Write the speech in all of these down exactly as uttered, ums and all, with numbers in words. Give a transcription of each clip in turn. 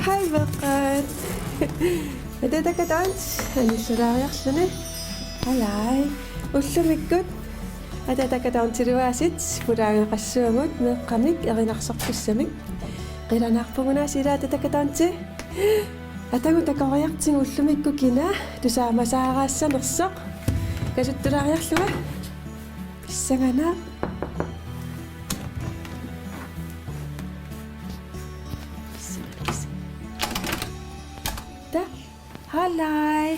Hej meeqqat. Attack on Titan anillalaariarluni. Alai. Ullumikkut Attack on Titan-iluaasiit pulaangeqassuagut meeqqamik erinarsorpissamik. Qilanaarpugut aasiit ilaa Attack on Titan. Atagu takoriartigu ullumikkut kina tusaamasaaraassanersoq. Kasuttulaariarlunga. Pissanganaq. Ta-, halai.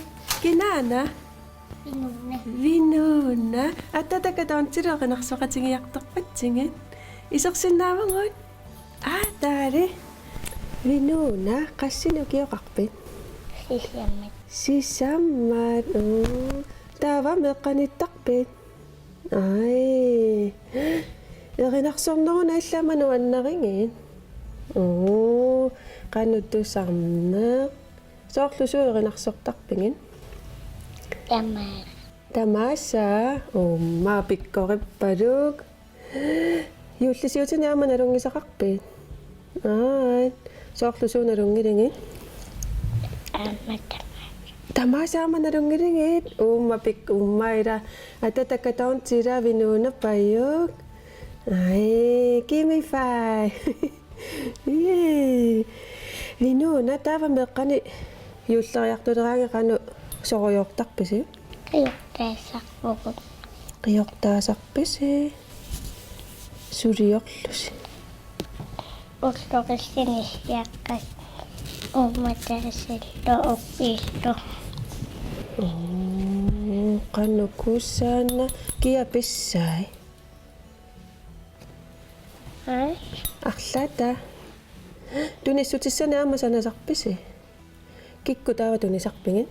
Kinaana? Vinuna. Vinuna. Attack on Titan-ilu erinarsoqatigiartorpatsigit. Isersinnaavugut. Aa, taali. Vinuna, qassinik ukioqarpit? Sisammat. Sisammat. Uu. Taava meeqqaniittarpit? Ai. Erinarsorneruna illit aamma nuannarigit? Uu, qanoq tusarneq. Soorlu suut erinarsortarpigit? Tama. Tamaasa, uumma pikkorippaluk. Juullisiutinik aamma nalunngisaqarpit? Aat, soorlu suut nalunngiligit? Aamma tamaasa. Tamaasa aamma nalunngiligit? Uumma pik-, uumma ilaa, Attack on Titan-ilu Vinuna pajuk. Ai, gimme five. Yay. Vinuna, taava meeqqani juulleriartuleraangat qanoq sorujoortarpisi? Qiortaasarpugut. Qiortaasarpisi? Suliorlusi. Ulloqillit nissiaqqat. Uummataasillu uppiillu. Uu, qanoq kusanaq, kia pissai? Ai. Arlaata. Tunissutissanik aamma sanasarpisi? Kikkut taava tunisarpigit?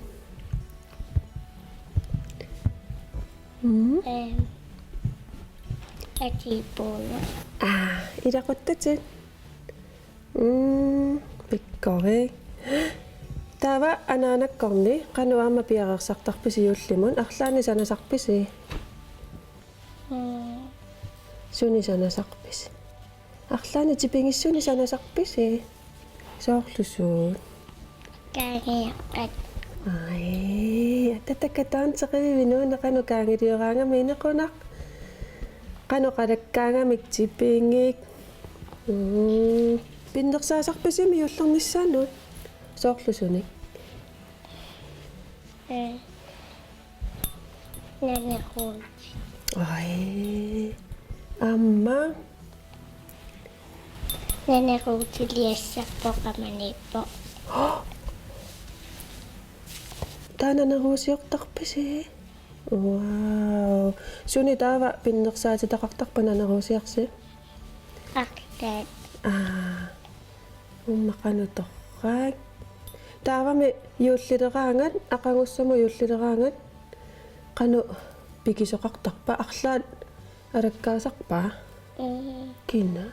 Mm. Ehm. Atiipuuna. Aa, ilaquttatit. Mm, pikkorik. Taava anaanakkorni qanoq aamma piareersartarpisi juullimut? Arlaannik sanasarpisi? Mm. Sunik sanasarpisi? Arlaannik tipigissunik sanasarpisi? Soorlu suut? Kaangiaqqat. Ai, Attack on Titan-ilu Vinuna qanoq kaangilioraangami inequnaq. Qanoq qalakkaangamik tipigik. Mm. Pinnersaasarpisi juullernissaanut? Soorlu sunik? Eh. Naneruut. Ai. Aamma? Naneruutiliassarpoq qamaniippoq. Taava naneruusiortarpisi? Wow. Sunik taava pinnersaatitaqartarpa naneruusiarsi? Arlaat. Aa. Uumma qanoq torrak. Taavami juullileraangat, aqagussamut juullileraangat, qanoq pikisoqartarpa, arlaat alakkaasarpa? Mm. Kina?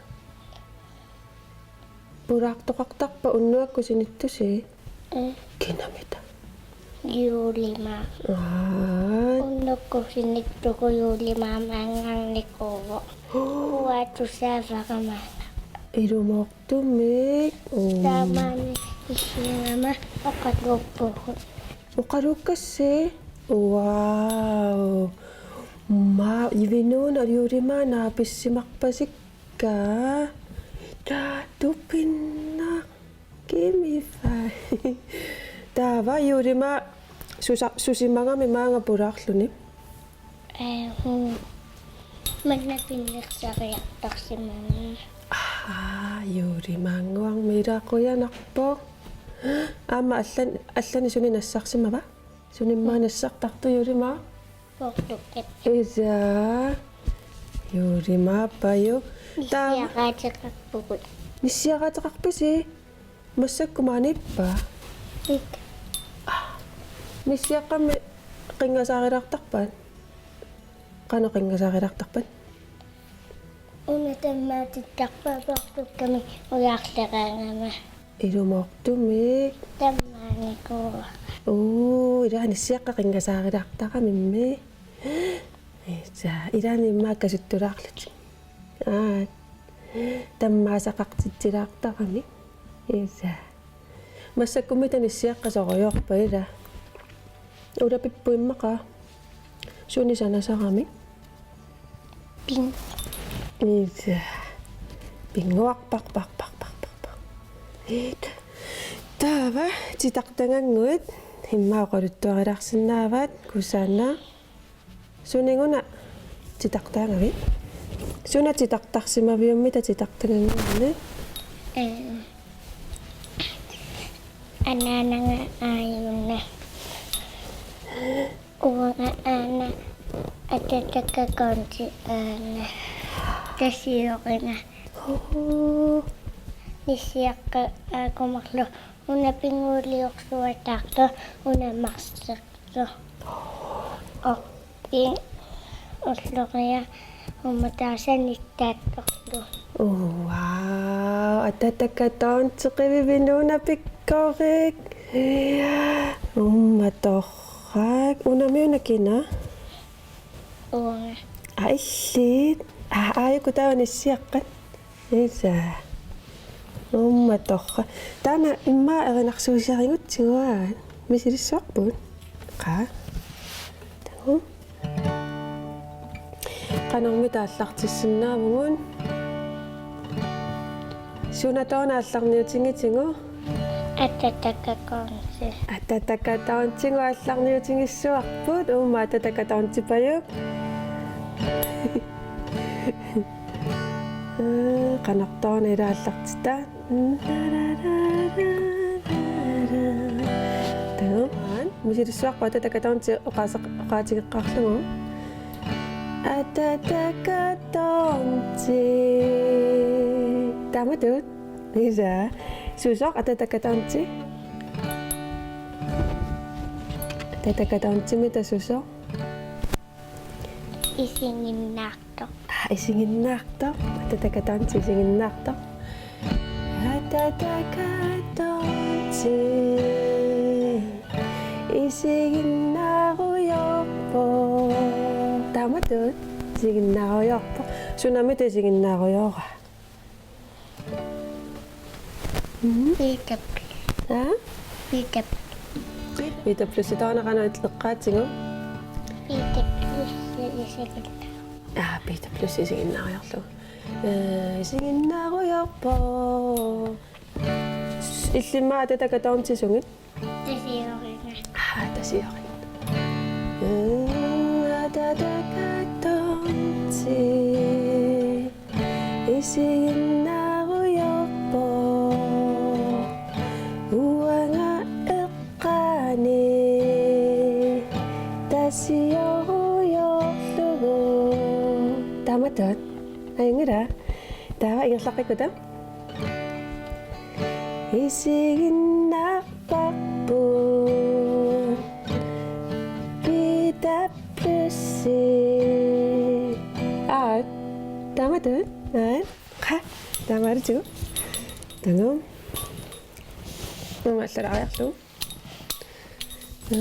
Pulaartoqartarpa unnuakkut sinittusi? Mm. Kinamita? Juulimaaq. Aa. Unnukkut sinittugut juulimaaq maanngarnikuuvoq. Uanga tusaavara maanna. Ilumoortumik. Mm. Taamaammat issiagama oqaluuppugut. Oqaluukkassi? Wow. Maa, Vinuna juulimaaq naapissimarpasikka. Taa tupinnaq. Gimme five. Taava juulimaaq susa-, susimagami maanga pulaarluni? Eh, mm. Manna pinnersariartorsimagami. Aa, juulimaannguarmi, ilaa qujanarpoq. Aamma allan-, allanik sunik nassarsimava? Sunik immaqa nassartartoq juulimaaq? Poortukkat. Isa. Juulimaaq pajuk. Taava nissiaqaateqarpugut. Nissiaqaateqarpisi? Massakkut maaniippa? Ik. Aa. Nissiaqqammi qinngasaarilaartarpat? Qanoq qinngasaarilaartarpat? Una tammaatittarpaa poortukkamik ujarleraangama. Ilumoortumik. Tammaanikuuara. Uu, ilaa nissiaqqat qinngasaarilaartaramimmi. Isa, ilaanni immaqa kasuttulaarlutik. Aa, tammaasaqartitsilaartaramik. Isa. Massakkummi taava nissiaqqat sorujoorput, ilaa? Ulapippoq immaqa. Sunik sanasarami? Ping. Ilaa. Pinnguarpaq, paq, paq, paq, paq, paq. Ilaa. Taava titartagannguit immaqa oqaluttuarilaarsinnaavat, kusanaq. Sunaana titartagavit? Suna titartarsimaviuk, mita titartagannguani? Ee, anaanaga aajuna. Uanga aana, Atataka County aana, Tasioriga. Oo. Nissiaqqat aajuku marluk, una pinnguliorsuataartoq, una marseq. Suu. Orpik, ulloriaq, uummataasaq nittaattorlu. Wow, Atataka County qivivinuuna pikkorik. Uummatorrak. Unami una kina? Uanga. Aa, illit. Aa, aajuku taava nissiaqqat. Ilaa. Uummatorrak. Taanna immaqa erinarsuusiarigutsigu, aa. Misilissuarput. Qaa. Taanna. Qanormita aallartissinnaavugut? Sunatoona aallarniutigitigu? Atataka County. Atataka Countygu aallarniutigissuarput. Uuma Atataka Countypajuk. Ee, qanortooruna ila aallartitaa. Taava. Misilissuarput Atataka County oqaaseq-, oqaatigeqqaarlugu. Atataka County. Taamatut. Ilaa. Susoq Atataka County? Atataka County mita susoq? Isiginnaartoq. Aa, isiginnaartoq. Atataka County isiginnaartoq. Atataka County isiginnaarujoorpoq. Taamatut isiginnaarujoorpoq. Sunamita isiginnaarujoora? Mhm. P W. Aa? P W. P W taanna qanoq eqqaatigiuk? P W isiginnaa-. Aa, P W isiginnaarujoorlugu. Ee, isiginnaarujoorpoq. Illimmi Atataka County sungit? Tasioriga. Aa, Tasioriga. Ee, Atataka County isiginnaarujoorpoq. Uanga eqqaani Tasiorujoorlugu. Taamatut. Ajunngilaq. Taava ingerlaqqikkutta. Isiginnaarparput P W C. Aat. Taamatut. Aat. Qa. Taamaalillugu. Taanna. Uuma allalaariarlugu. Ee,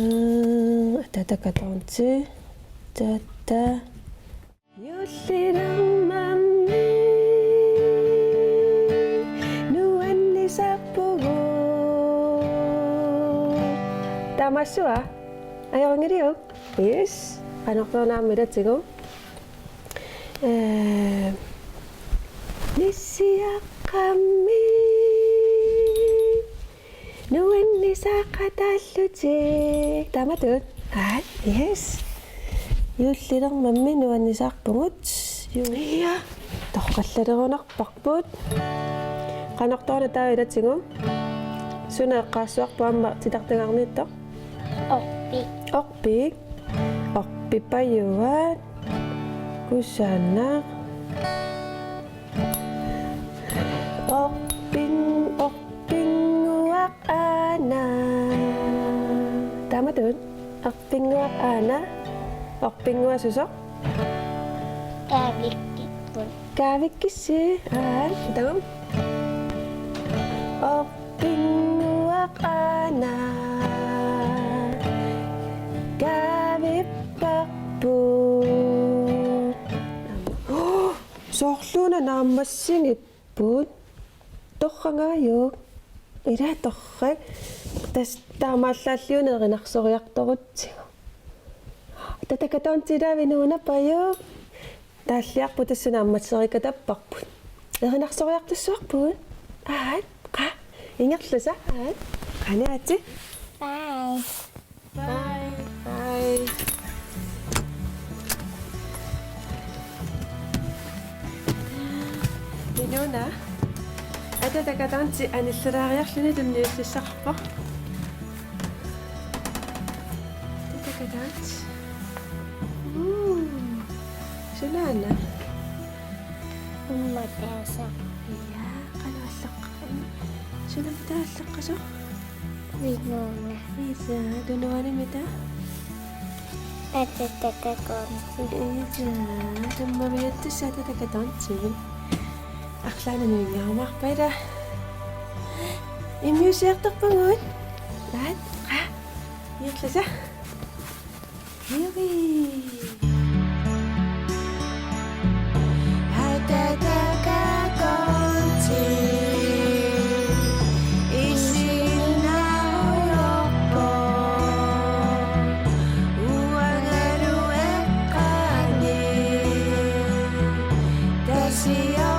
Atataka County. Tata. Juullilermammi nuannisarpugut. Taamaassua? Ajunngiliuk? Yes. Qanortooruna aamma ilatigu? Ee, nissiaqqammi nuannisaqataallutik. Taamatut. Aa, yes. Juullilermammi nuannisarpugut. Ju-, ja. Torrallalerunarparput. Qanortooruna taava ilatigu? Suna eqqaassuarput aamma titartagarniittoq? Orpik. Orpik. Orpipajuat. Kusanaq. Orpin-, orpinnguaq aana. Taamatut. Orpinnguaq aana. Orpinnguaq susoq? Kaavikkipput. Kaavikkissi. Aa, takuuk. Orpinnguaq aana. Kaavipparput. Soorluuna naammassigipput. Torrangaajuk. Ila torrak. Tassa taamaallaalliuna erinarsoriartorutsigu. Tatakatons, ila Vinuuna, pajup. Taalliarput tassa naammassereerikatapparput. Erinarsoriartussavarput. Aat, qaa. Ingerlasa, aat. Qaa, ati. Bye. Bye. Bye. Vinuuna. Ata tatakatons anillalaariarluni tunniussissaqarpoq. Tatakatons. Uu. Sunaana? Immaqa taasa. Ija, qanoq allaqqavoq? Sunaana taava allaqqasoq? Vinuuna. Ija, tunuanimita? Ata tatakatons. Ija, tammaviattussaq Ata tatakatons. Arlaannik nuinngarumaarpat ila. Immiussiartorpugut. Aat, qaa. Ingerlasa. Here we. Atataka konti isinnaavorpoq uangalu eqqaani tasior